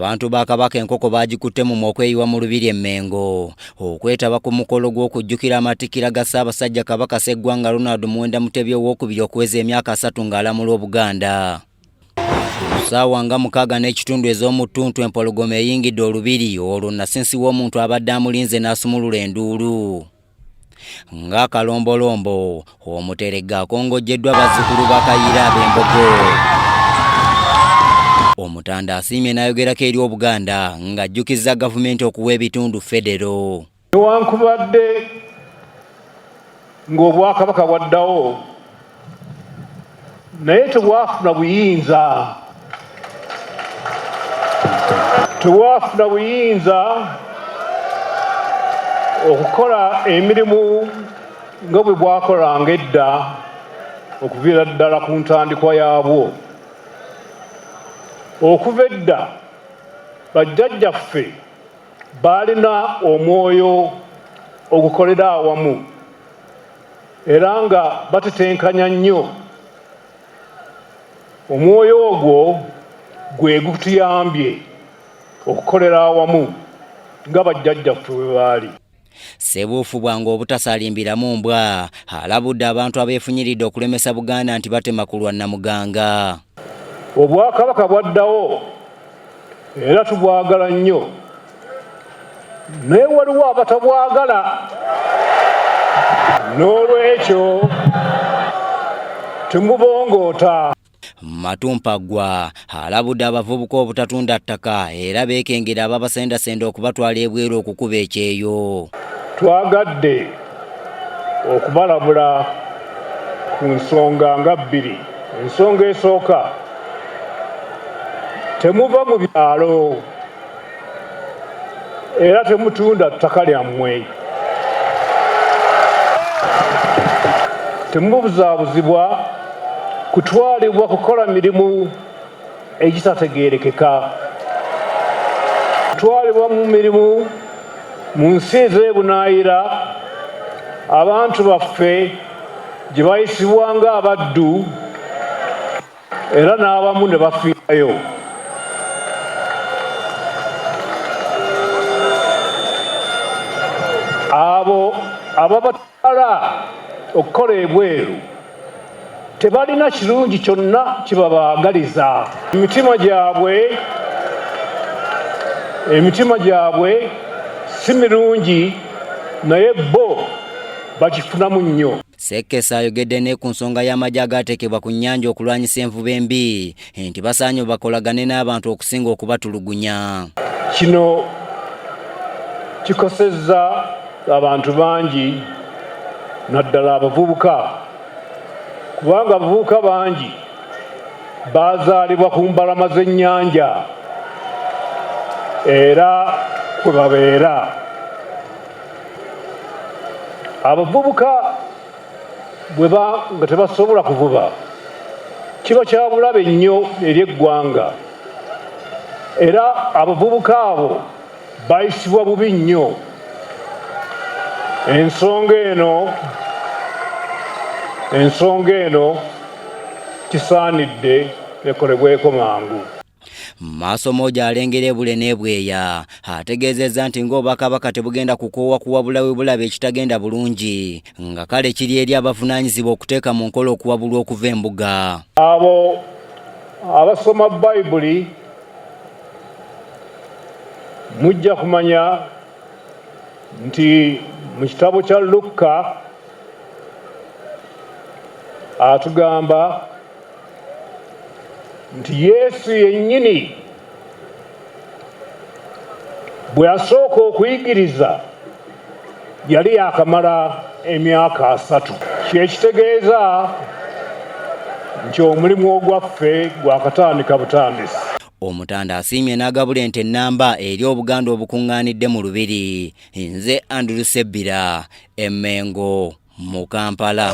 Abantu ba Kabaka enkoko baagikutte mumwa okweyiwa mu Lubiri e Mmengo okwetaba ku mukolo gw'okujjukira amatikkira ga Ssaabasajja Kabaka Sseggwanga Ronald Muwenda Mutebi owookubiri okuweza emyaka 30 ng'alamula Obuganda. Ku ssaawa nga 6:30 ez'omu ttuntu empologoma eyingidde olubiri olwo nasinsi w'omuntu abadde amulinze n'asumulula enduulu. Ng'akalombolombo, Omuteregga akongojjeddwa bazzukulu ba Kayiira ab'Embogo. Omutanda asiimye n'ayogerako eri Obuganda ng'ajjukizza gavumenti okuwa ebitundu federo. Newankubadde ng'Obwakabaka bwaddawo naye tebwafuna buyinza, tebwafuna buyinza okukola emirimu nga bwe bwakolanga edda okuviira ddala ku ntandikwa yaabwo. Okuva edda bajjajjaffe baalina omwoyo ogukolera awamu era nga batetenkanya nnyo. Omwoyo ogwo gwe gutuyambye okukolera awamu nga bajjajjaffe bwe baali. Ssebuufu bwange obutasalimbiramu mbwa alabudde abantu abeefunyiridde okulemesa Buganda nti batema ku lwa Namuganga. Obwakabaka bwaddawo era tubwagala nnyo, naye waliwo abatabwagala. N'olwekyo temubongoota. Matumpaggwa alabudde abavubuka obutatunda ttaka era beekengera ababasendasenda okubatwala ebweru okukuba ekyeyo. Twagadde okubalabula ku nsonga nga bbiri. Ensonga esooka, temuva mu byalo era temutunda ttaka lyammwe. Temubuzaabuzibwa kutwalibwa kukola mirimu egitategeerekeka. Kutwalibwa mu mirimu mu nsi ez'ebunaayira abantu baffe gye bayisibwa ng'abaddu era n'abamu ne bafiirayo. Abo ababatwala okukola ebweru tebalina kirungi kyonna kibabaagaliza. Emitima gyabwe si mirungi naye bo bakifunamu nnyo. Ssekesa ayogedde ne ku nsonga y'amagye agaateekebwa ku nnyanja okulwanyisa envuba embi nti basaanye bakolagane n'abantu okusinga okubatulugunya. Kino kikosezza abantu bangi naddala abavubuka, kubanga abavubuka bangi baazaalibwa ku mbalama z'ennyanja era kwe babeera. Abavubuka bwe ba nga tebasobola kuvuba kiba kya bulabe nnyo eri eggwanga, era abavubuka abo bayisibwa bubi nnyo. Ensonga eno kisaanidde ekolebweko mangu. Maaso Moogi alengera ebule n'ebweya ategeezezza nti ng'Obwakabaka tebugenda kukoowa kuwabula we bulaba ekitagenda bulungi nga kale kiri eri abavunaanyizibwa okuteeka mu nkola okuwabulwa okuva embuga. Abo abasoma Bayibuli mujja kumanya nti mu kitabo kya Lukka atugamba nti Yesu yennyini bwe yasooka okuyigiriza yali yakamala emyaka 3. Kyekitegeeza nti omulimu ogwaffe gwakatandika butandisi. Omutanda asiimye n'agabula ente ennamba eri Obuganda obukuŋŋaanidde mu Lubiri. Nze Andrew Sebbira, e Mmengo mu Kampala.